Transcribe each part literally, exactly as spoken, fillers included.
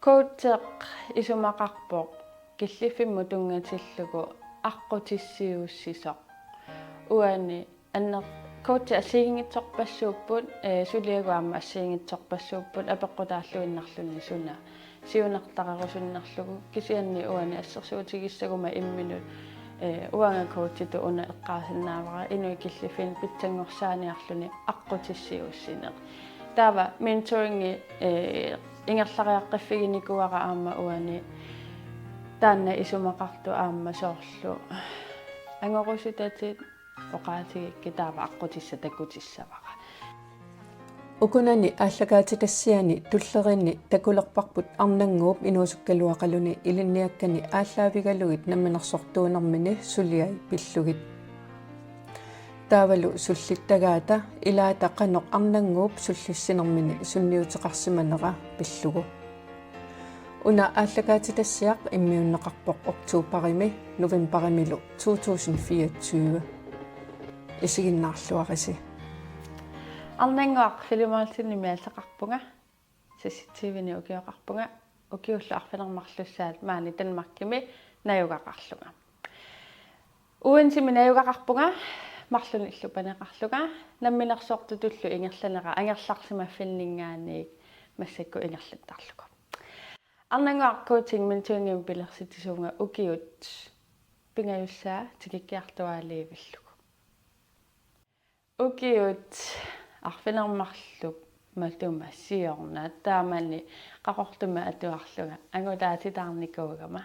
Coacheq isumaqarpoq killiffimmut tunngatillugu aqqutissiuussisoq. Uani anner-, coachit assigiinngitsorpassuupput, ee, suliagut aamma assigiinngitsorpassuupput apeqqutaalluinnarluni suna siunertarerusunnerlugu, kisianni uani assersuutigissaguma imminut, ee, uanga coachitut una eqqaasinnaavara inuit killiffinnut pitsanngorsaaniarluni aqqutissiuussineq. Taava mentoringi, ee, ingerlariaqqiffiginikuuara aamma uani taanna isumaqartoq aamma soorlu angorusutatit oqaatigikkit taava aqqutissat takutissavara. Ukunani aallakaatitassiani tulleriinni takulerparput Arnannguup inuusukkaluaqaluni ilinniakkani aallaavigalugit namminersortuunermini suliai pillugit. Taavalu sullittagaata ilaata qanoq Arnannguup sullissinermini sunniuteqarsimanera pillugu. Una aallakaatitassiaq immiunneqarpoq oktoberimi novemberimilu to tusind fireogtyve. Isiginnaarluarisi. Arnannguaq Filimonsenimik aalleqarpunga. Seksogtyvenik ukioqarpunga. Ukiullu arfineq-marlussaat maani Danmarkimi najugaqarlunga. Odense-mi najugaqarpunga, marlunillu paneqarlunga, namminersortutullu ingerlanera angerlarsimaffinninngaanniit massakkut ingerlattarlugu. Arnannguaq coaching mentoringimik pilersitsisuvunga ukiut pingajussaa tikikkiartuaaliivillugu. Ukiut arfineq-marluk matuma siorna taamani Qaqortumi atuarlunga angutaatitaarnikuugama.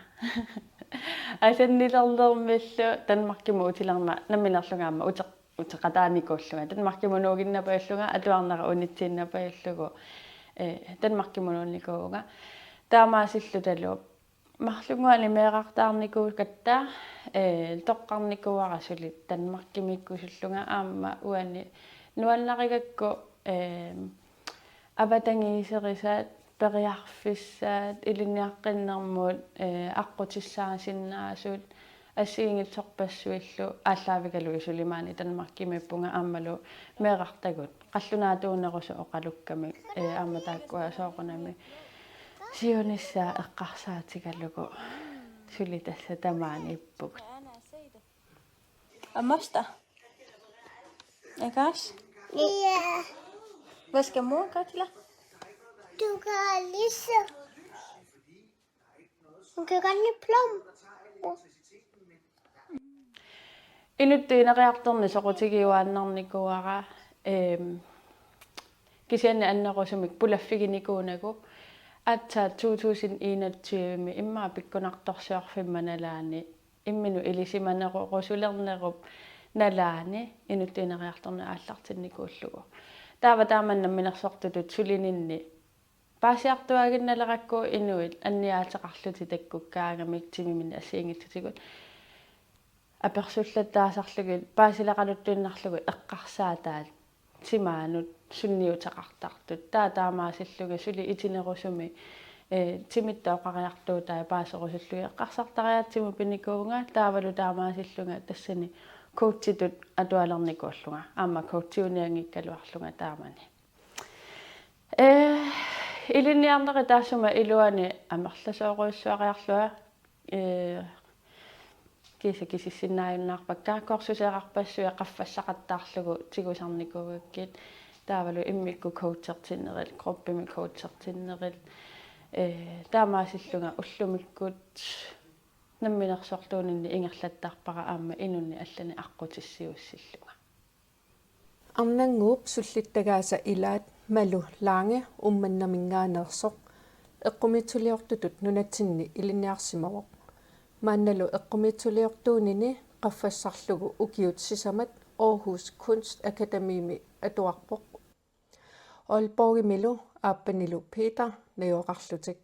Asannilerlermillu Danmarkimut utilerma namminerlunga aamma ute-, uteqataanikuullunga. Danmarkimut nuuginnapajallunga atuarnera unitsiinnapajullugu, ee, Danmarkimut nuunnikuuvunga. Taamaasillutalu marlunngornermi meerartaarnikuugatta, ee, toqqarnikuuara suli Danmarkimiikkusullunga aamma uani nuannarigakku, ee, avatangiiserisat, periarfissat, ilinniaqqinnermut, ee, aqqutissaasinnaasut, assigiinngitsorpassuillu aallaavigalugit suli maani Danmarkimiippunga aammalu meerartagut qallunaatuunerusut oqalukkamik, ee, aamma taakkua soorunami siunissaa eqqarsaatigalugu suli tassa tamaaniippugut. Amasta. Ikas? Ja. Hvad skal mor gøre til dig? Du kan ligesom. Hun kan godt lide plum. Inuttut ineriartorneq soqutigiuaannarnikuuara, ehm, kisianni annerusumik pulaffiginikuunagu. Aatsaat to tusind enogtyve-mi immaqa pikkunartorsiorfimma nalaani imminut ilisimanerusulernerup nalaani inuttut ineriartorneq aallartinnikuullugu. Taava taama namminersortutut sulininni paasiartuaaginnalerakku inuit anniaateqarlutik takkukkaangamik timiminnik assigiinngitsutigut apersullattaasarlugit paasileqaluttuinnarlugu eqqarsaataat timaanut sunniuteqartartut. Taava taamaasillunga suli itinerusumik, ee, timitta oqariartuutai paaserusullugit eqqarsartariaatsimut pinikuuvunga, taavalu taamaasillunga tassani coachitut atualernikuullunga aamma coachiunianngikkaluarlunga taamani. Ee, ilinniarneri taassuma iluani amerlasoorujussuariarlunga, ee, kiisa kisissinnaajunnaarpakka, kursuseqarpassuit qaffassaqattaarlugu tigusarnikuugakkit, taavalu immikkut coachertinnerit, gruppimik coachertinnerit, ee, taamaasillunga ullumikkut namminersortuuninni ingerlattarpara aamma inunnik allanik aqqutissiuussillunga. Arnannguup sullittagaasa ilaat Malu Lange Uummannaminngaanneersoq eqqumiitsuliortutut nunatsinni ilinniarsimavoq. Maannalu eqqumiitsuliortuunini qaffassarlugu ukiut sisamat Aarhus Kunstakademimi atuarpoq. Aalborgimilu aappanilu Peter najugaqarlutik.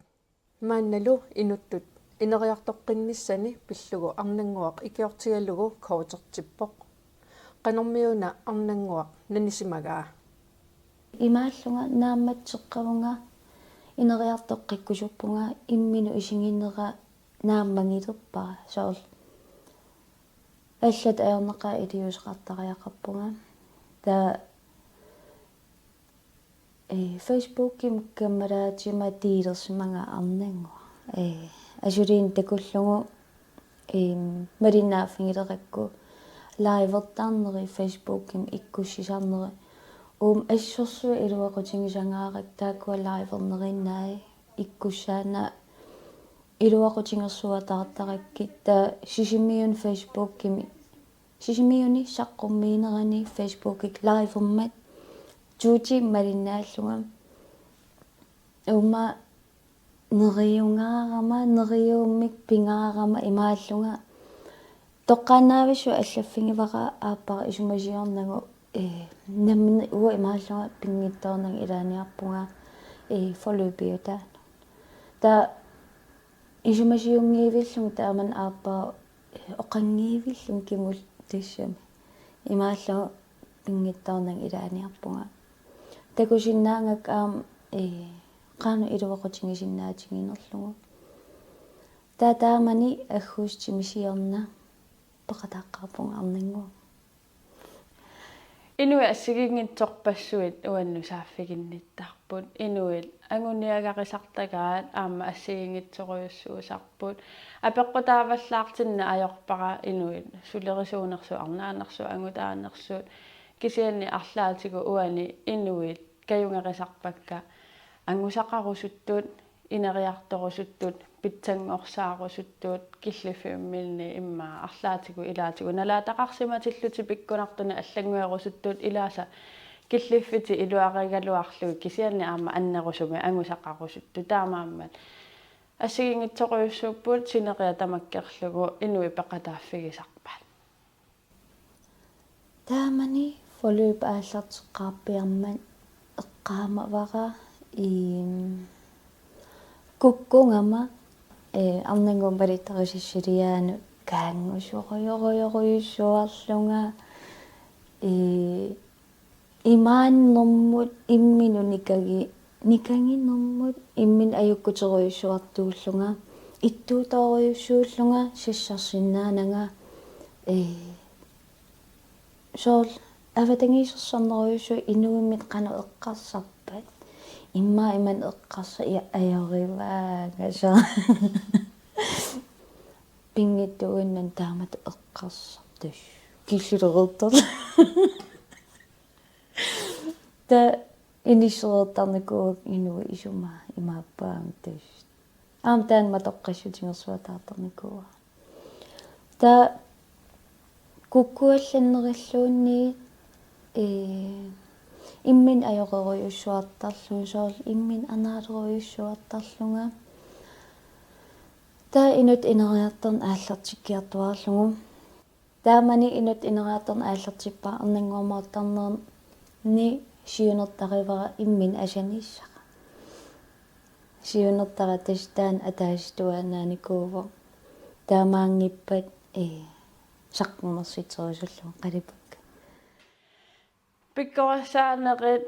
Maannalu inuttut ineriartoqqinnissani pillugu Arnannguaq ikiortigalugu coachertippoq. Qanormiuna Arnannguaq nanisimagaa? Imaallunga naammatseqqavunga ineriartoqqikkusuppunga imminut isiginera naammagilerpara soorlu. Allat ajornaqaat iliuuseqartariaqarpunga. Taava Ee, Facebookimi kammalaatima delersimanga arnannguaq. Ee, asuliinnaq takullugu, ee, malinnaaffigilerakku livertarneri Facebookimi ikkussisarneri. Uuma assorsuaq iluaqutigisangaarakku taakkua liverneriinnaat ikkussaannaq iluaqutigersuataartarakkit, taava Sisimiuni Facebookimi, Sisimiuni saqqummiinerani Facebookimi livermat tuuti malinnaallunga. Uuma neriungaarama, neriuummik pingaarama imaallunga. Toqqaannavissut allaffigivara aappara isumasiornagu, ee, nammineq uanga imaallunga pinngitsoornanga ilaaniarpunga, ee, forløbiutaannut. Taava isumasiunngivillunga taamani aappara, ee, oqanngivillunga kingulleq tassami. Imaallunga pinngitsoornanga ilaaniarpunga. Takusinnaagakku aamma, ee, qanoq iluaqutigisinnaatiginerlugu. Taava taamani aggustimi siorna peqataaqqaarpunga arnannguaq. Inuit assigiinngitsorpassuit uannut saaffiginnittarput. Inuit anguniagarisartagaat aamma assigiinngitsorujussuusarput. Apeqqutaavallaartinneq ajorpara inuit sulerisuunersut, arnaanersut, angutaanersut. Kisianni arlaatigut uani inuit kajugerisarpakka angusaqarusuttut, ineriartorusuttut, pitsanngorsarusuttut, killiffimminni immaqa arlaatigut ilaatigut nalaataqarsimatillutik pikkunartunik allannguerusuttut, ilaasa killiffitit iluarigaluarlugit kisianni aamma annerusumik angusaqarusuttut. Taamaammat assigiinngitsorujussuupput sineriak tamakkerlugu inuit peqataaffigisarpaat. Taamani forløb aallarteqqaarpiarmat eqqaamavara, iim, kukkugama, ee, arnannguaq malittarisassiliaanut kaanngusorujorujorujussuarlunga, ee, imaannermut imminut nikagi-, nikaginermut imminut ajukkuterujussuartuullunga, ittuutoorujussuullunga sassarsinnaananga, ee, soorlu avatangiisersarnerujussuit inuimmi qanoq eqqarsarpat. Immaqa imannak eqqarsarput, ia, ajorivaanga soorlu. Pinngitsuuinnarni taamatut eqqarsarput. Killilereertarlunga. Taava inissereertarnikuuakka inuit isumaa imaappaami tassa. Aamma taanna matoqqassutigersuataartarnikuuara. Taava kukkuallannerilluunniit, ee, imminut ajorerujussuartarlunga, soorlu imminut anaalerujussuartarlunga. Taava inuttut ineriartorneq aallartikkiartuaarlugu. Taamani inuttut ineriartorneq aallartippara arnannguumoortarnerni siunertarivara imminut asanissara. Siunertara tassa taanna ataatsimik anaanikuuvoq. Taamaanngippat, ee, saqqummersitserusullugu qalipakka. Pikkorissaanerit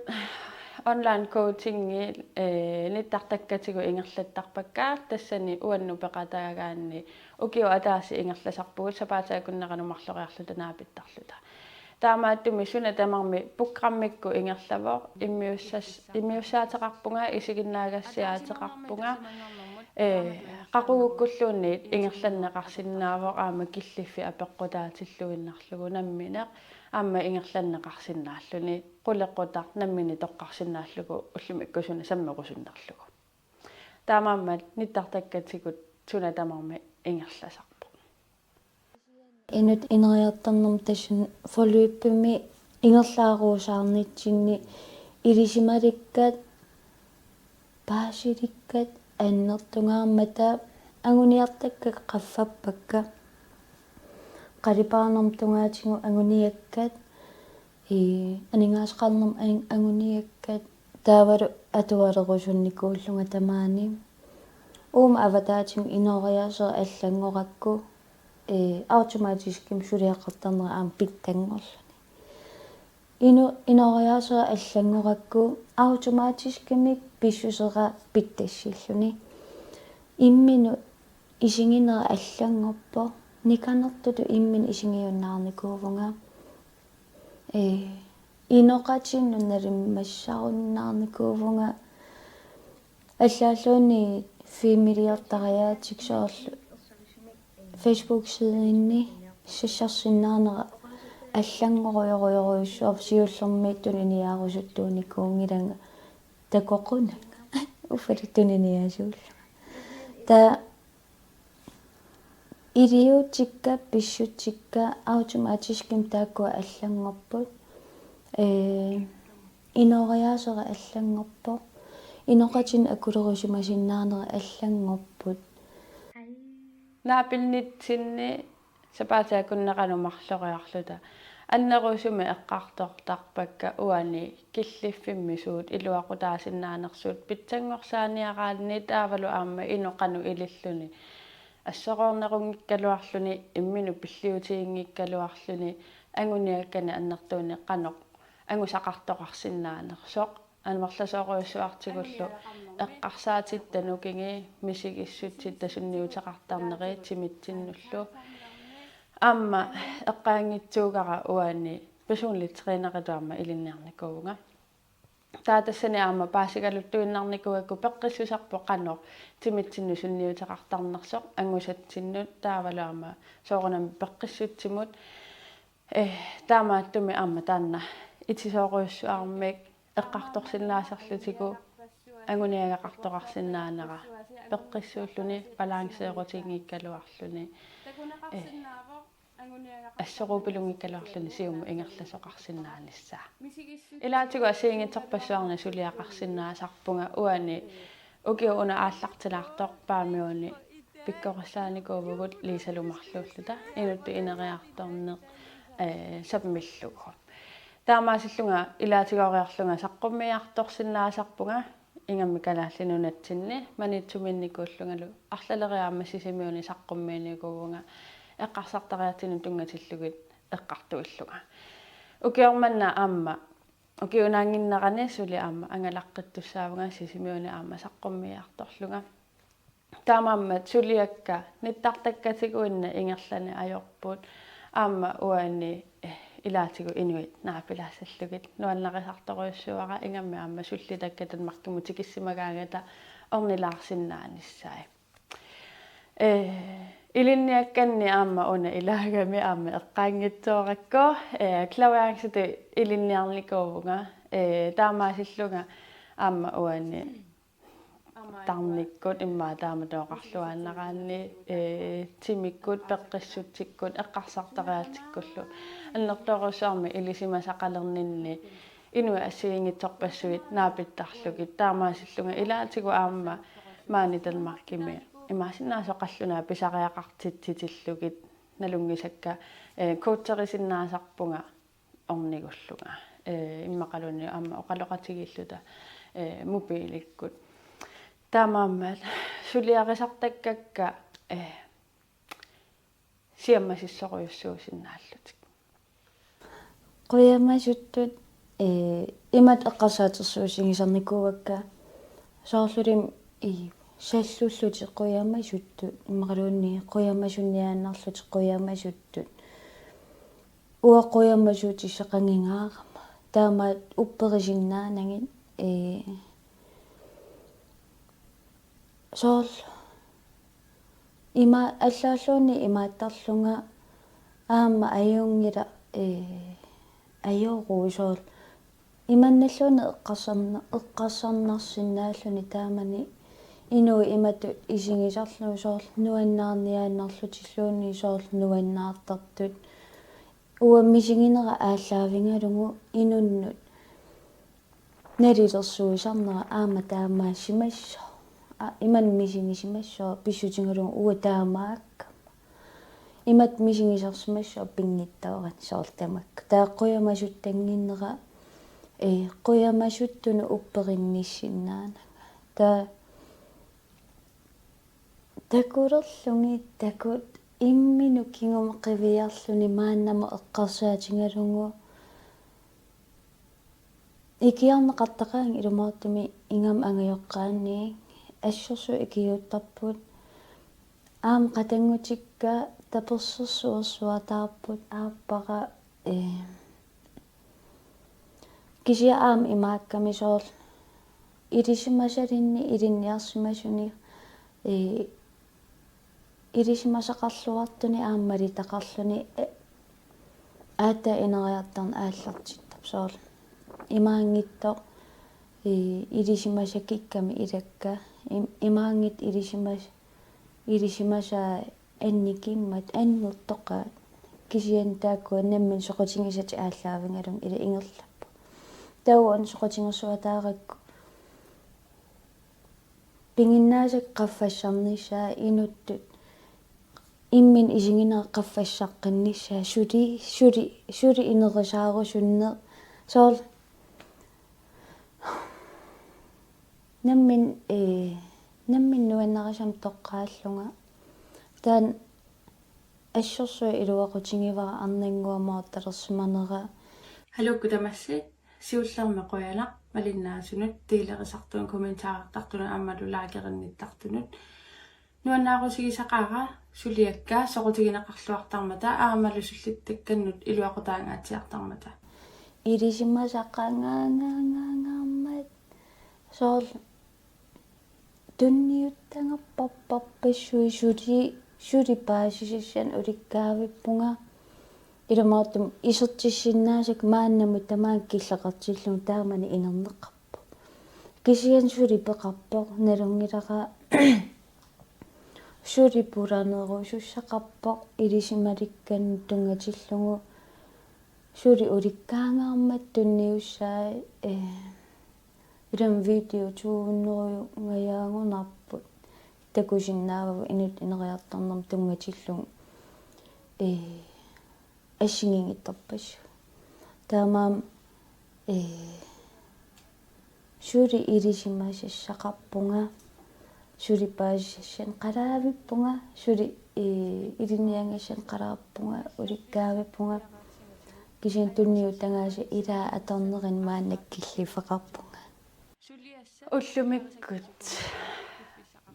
online coachingi, ee, nittartakkatigut ingerlattarpakka, tassani uannut peqataagaanni ukiut ataaseq ingerlasarpugut sapaatip-akunneranut marloriarluta naapittarluta. Taamaattumik suna tamarmi programmikkut ingerlavoq, immiussas-, immiussaateqarpunga, isiginnaagassiaateqarpunga, ee, qaqugukkulluunniit ingerlanneqarsinnaavoq aamma killiffik apeqqutaatilluinnarlugu nammineq aamma ingerlanneqarsinnaalluni, qulequtaq nammineq toqqarsinnaallugu ullumikkut suna sammerusunnerlugu. Taamaammat nittartakkatigut suna tamarmi ingerlasarpoq. Inuttut ineriartornermi tassani forløbimi ingerlaaruusaarnitsinni ilisimalikkat, paasilikkat annertungaarmata anguniartakkat qaffappakka. Qalipaarnermut tungaatigut anguniakkat, ee, aningaasaqarnermut an-, anguniakkat, taavalu atualerusunnikuullunga tamaani. Uuma avataatimik inooriaaseq allanngorakku, ee, automatiskimik suliaqartarnera aamma pitsanngorluni. Ino-, inooriaaseq allanngorakku automatiskimik pissusera pitsassilluni. Imminut isiginera allanngorpoq, nikanertutut imminut isigiunnaarnikuuvunga. Ee, Inoqatinnut nalimmassarunnaarnikuuvunga allaalluunniit filmiliortariaatsik soorlu Facebook-sidinni sassarsinnaanera allanngorujorujorujussuarpoq siullermik tuniniaarusuttuunikuunngilanga takoqunanga. Uffalu tuniniaasuullunga. Taava iliuutsikka, pissutsikka, automatiskimik taakkua allanngorput. Ee, inooriaaseq allanngorpoq. Inoqatinnut akulerusimasinnaanera allanngorput. Naapinnitsinni sapaatip-akunneranut marloriarluta annerusumik eqqartortarpakka uani killiffimmi suut iluaqutaasinnaanersut pitsanngorsaaniaraanni taavalu aamma inuk qanoq ililluni assoroornerunngikkaluarluni imminut pilliutiginngikkaluarluni anguniakkanik annertuunik qanoq angusaqartoqarsinnaanersoq amerlasoorujussuartigullu eqqarsaatitta nukigii misigissutsitta sunniuteqartarneri timitsinnullu. Aamma eqqaanngitsuugara uani personlig træneritut aamma ilinniarnikuuvunga. Taava tassani aamma paasigaluttuinnarnikuugakku peqqissuserput qanoq timitsinnut sunniuteqartarnersoq angusatsinnut taavalu aamma soorunami peqqissutsimut. Ee, taamaattumik aamma taanna itisoorujussuarmik eqqartorsinnaasarlutigu anguniagaqartoqarsinnaanera peqqissuulluni balanceerutiginngikkaluarluni. Ee, assoruupiluunngikkaluarluni siumut ingerlasoqarsinnaanissaa. Ilaatigut assigiinngitsorpassuarnik suliaqarsinnaasarpunga uani ukioq una aallartilaartoq Paamiuni pikkorissaanikuuvugut Liisalu marluulluta inuttut ineriartorneq, ee, sammillugu. Taamaasillunga ilaatigooriarlunga saqqummiiartorsinnaasarpunga ingammik Kalaallit Nunatsinni Maniitsumiinnikuullungalu arlaleriarmat Sisimiuni saqqummiinikuuvunga eqqarsartariaatsinnut tunngatillugit eqqartuillunga. Ukioq manna aamma ukiunaannginnerani suli aamma angalaqqittussaavunga Sisimiuni aamma saqqummiiartorlunga. Taamaammat suliakka nittartakkatiguinnaq ingerlaneq ajorput aamma uani, eh, ilaatigut inuit naapilaassallugit nuannarisartorujussuuara ingammik aamma sullitakka Danmarkimut tikissimagaangata ornilaarsinnaanissaat. Eh, ilinniakkanni aamma una ilaagami aamma eqqaanngitsoorakku, eh, clairvoyancetut ilinniarnikuuvunga, eh, taamaasillunga aamma uani tarnikkut immaqa taamatut oqarluaannaraanni, eh, timikkut peqqissutsikkut eqqarsartariaatsikkullu annertoorujussuarmik ilisimasaqalerninni inuit assigiinngitsorpassuit naapittarlugit taamaasillunga ilaatigut aamma maani Danmarkimi imaassinnaasoq qallunaat pisariaqartitsitillugit nalunngisakka, eh, coacherisinnaasarpunga ornigullunga. Eh, immaqaluunniit aamma oqaloqatigiilluta, eh, mobiilikkut. Taamaammat suliarisartakkakka, eh, siammasissorujussuusinnaallutik. Qujamasuttut, eh, imatut eqqarsaatersuusigisarnikuuakka soorlulimi, eh, sallullutik qujamasuttut, immaqaluunniit qujamasuniaannarlutik qujamasuttut. Uanga qujamasuutissaqanngingaarama. Taamaat upperisinnaanagit, ee, soorlu. Ima allaalluunniit imaattarlunga aamma ajunngilaq, ee, ajorujuk soorlu. Imannaluunniit eqqarsarna-, eqqarsarnarsinnaalluni taamani inuit imatut isigisarlugit soorlu nuannaarniaannarlutilluunniit soorlu nuannaartartut. Uanga misiginera aallaavigalugu inunnut nalilersuisarnera aamma taamaasimassooq. Aa, imannak misigisimassooq pissutigalugu uanga taamaakkama. Imatut misigisarsimassooq pinngitsoorani soorlu tamakku. Taava qujamasuttanngornera, ee, qujamasuttunut upperinnissinnaananga. Taava takulerlugit takut imminut kingumut qiviarluni maannamut eqqarsaatigalugu ikiorneqartaqaanga ilumoortumik ingammik angajoqqaanniit assorsuaq ikiuuttarput. Aamma qatanngutikka tapersersuersuataarput aappara, ee, Kisianni aamma imaakkami soorlu ilisimasalinnik ilinniarsimasuni, ee, ilisimasaqarluartunik aamma malitaqarluni, ee, aatsaat ineriartorneq aallartittarpoq soorlu. Imaanngitsoq, ee, ilisimasakikkami ilakka, im-, imaanngitsoq ilisimas-, ilisimasaat annikimmat annertoqaat, kisianni taakkua nammineq soqutigisatik aallaavigalugit ila ingerlapput. Taava una soqutigersuataarakku piginnaasakka qaffassarnissaa inuttut imminut isiginerat qaffassaqqinnissaa suli, suli, suli inerisaarusunneq. Soorlu nammineq, ee, nammineq nuannarisamik toqqaallunga. Taanna assorsuaq iluaqutigivara arnannguamik talersimanera. Haluukkut tamassi, siullermik qujanaq malinnaasunut, delerisartunut, kommentarertartunut aammalu likerinnittartunut. Nuannaarusigisaqaara suliakka soqutigineqarluartarmata aammalu sullittakkaannut iluaqutaangaatsiartarmata. Ilisimasaqangaangaangaangaammat soorlu tunniuttagarparparpassuit suli, suli paasisassanik ulikkaavippunga. Ilumoortumik isertissinnaasakka maannamut tamaanga killeqartillugu taamani inerneqarpoq. Kisianni suli peqarpoq, nalunngilara suli pulanerusussaqarpoq ilisimalikkannik tunngatillugu. Suli ulikkaangaarmat tunniussai, ee, ilami video to hundrede ngajaagunarput takusinnaavagut inuttut ineriartornermut tunngatillugu, ee, assigiinngitsorpassuit. Taamaammat, ee, suli ilisimasassaqarpunga, suli paasisassanik qalaavippunga, suli, ee, ilinniagassanik qalaavippunga, ulikkaavippunga. Kisianni tunniuttagaasa ilaa atornerini maannakkut killiffeqarpunga. Ullumikkut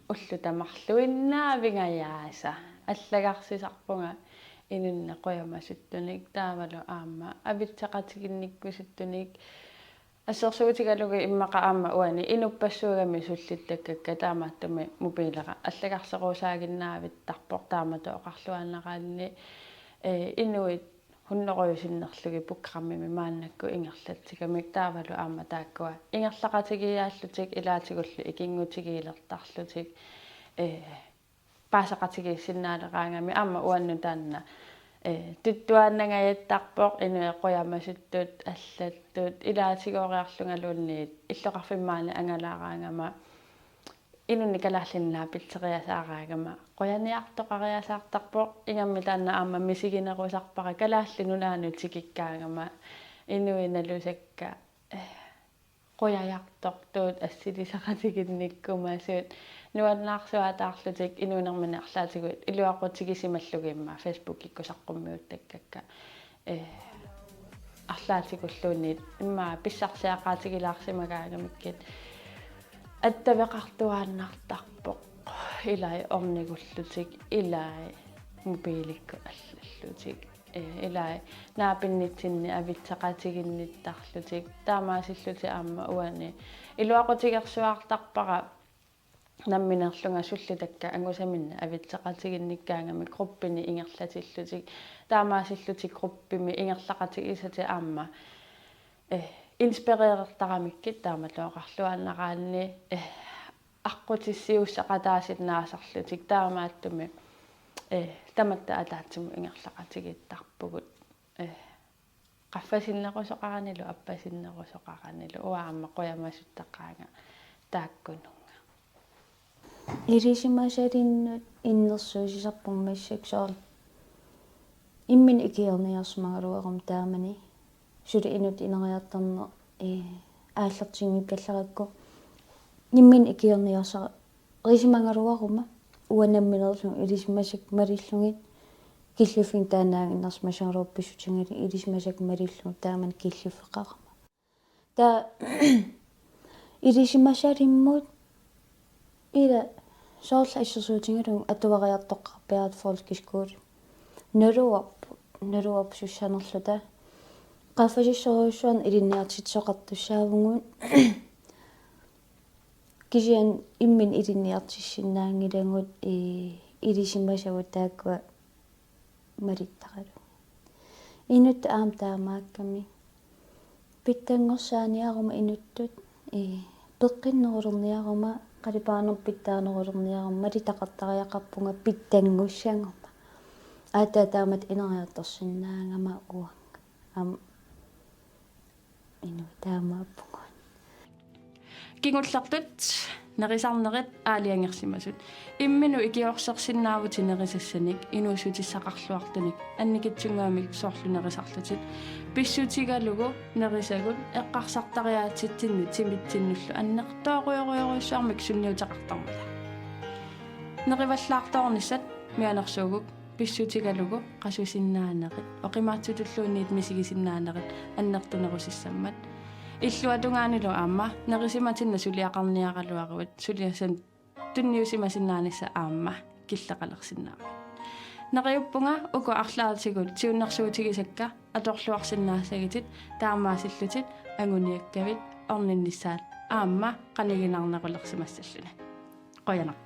ullut tamarluinnaavigajaasa allagarsisarpunga inunnik qujamasuttunik taavalu aamma avitseqatiginnikkusuttunik. Assersuutigalugu immaqa aamma uani inuppassuugami sullittakkakka taamaattumik mobiilera allagarserusaannginnavittarpoq taamatut oqarluaannaraanni, ee, inuit hunnorujusinnerlugit programmimi maannakkut ingerlatsigamik taavalu aamma taakkua ingerlaqatigiiaallutik ilaatigullu ikinngutigiilertarlutik, ee, paaseqatigiissinnaaleraangami aamma uannut taanna, ee, tuttuaannangajattarpoq inuit qujamasuttut, allattut, ilaatigooriarlungaluunniit illoqarfimmi maani angalaaraangama inunnik kalaallinik naapitseriasaaraangama qujaniartoqariasaartarpoq, ingammik taanna aamma misiginerusarpara Kalaallit Nunaannut tikikkaangama inuit nalusakka, ee, qujajartortut assilisaqatiginnikkumasut nuannaarsuataarlutik inuunerminni arlaatigut iluaqutigisimallugu immaqa Facebookikkut saqqummiuttakkakka, ee, arlaatigulluunniit immaqa pissarsiaqaatigilaarsimagaangamikkit attaveqartuaannartarpoq ilai ornigullutik ilai mobiilikkut allallutik, ee, ilai naapinnitsinni avitseqatiginnittarlutik taamaasillutik aamma uani iluaqutigersuartarpara nammineerlunga sullitakka angusaminnik avitseqatiginnikkaangamik gruppini ingerlatillutik taamaasillutik gruppimi ingerlaqatigisatik aamma, ee, inspirerertaramikkit taamatut oqarluaannaraanni, ee, aqqutissiuussaqataasinnaasarlutik taamaattumik, ee, tamatta ataatsimut ingerlaqatigiittarpugut, ee, qaffasinnerusoqaranilu appasinnerusoqaranilu uanga aamma qujamasuttaqaanga taakkununnga. Ilisimasalinnut innersuussisarpunga massakkut soorlu imminut ikiorniarsimagaluaruma taamani suli inuttut ineriartorneq, ee, aallartinngikkallarakku imminut ikiorniarsa- risimagaluaruma uanga nammineerlunga ilisimasakka malillugit killiffimmik taannaaginnarsimasaraluarpoq pissutigalugu ilisimasakka malillugit taamani killiffeqarama. Taava ilisimasalimmut ila soorlu assersuutigalugu atuariartoqqaarpiarata folkeskole. Naluarput, naluarput sussanerluta. Qaffasissorujussuarnik ilinniartitsisoqartussaavugut. Kisianni imminut ilinniartissinnaanngilagut, ee, ilisimasagut taakkua malittaralugu. Inuttut aamma taamaakkami. Pitsanngorsaaniaruma inuttut, ee, peqqinnerulerniaruma, qalipaanermut pitsaanerulerniaruma, malitaqartariaqarpunga pitsanngussaguma. Aatsaat taamatut ineriartorsinnaagama uanga. Aamma inuit taamaappugut. Kingullertut nerisarnerit aalajangersimasut. Imminut ikiorsersinnaavutit nerisassanik inuussutissaqarluartunik annikitsunnguamik soorlu nerisarlutit. Pissutigalugu nerisagut eqqarsartariaatsitsinnut timitsinnullu annertoorujorujussuarmik sunniuteqartarmata. Nerivallaartoornissat mianersuuguk pissutigalugu qasusinnaanerit, oqimaatsutulluunniit misigisinnaanerit annertunerusissammat. Illuatungaanilu aamma nerisimatinnut suliaqarniaraluaruit suliassat tunniusimasinnaanissat aamma killeqalersinnaammata. Neriuppunga uku arlaatigut siunnersuutigisakka atorluarsinnaassagitit, taamaasillutit anguniakkavit orninnissaat aamma qaniginarnerulersimassalluni. Qujanaq.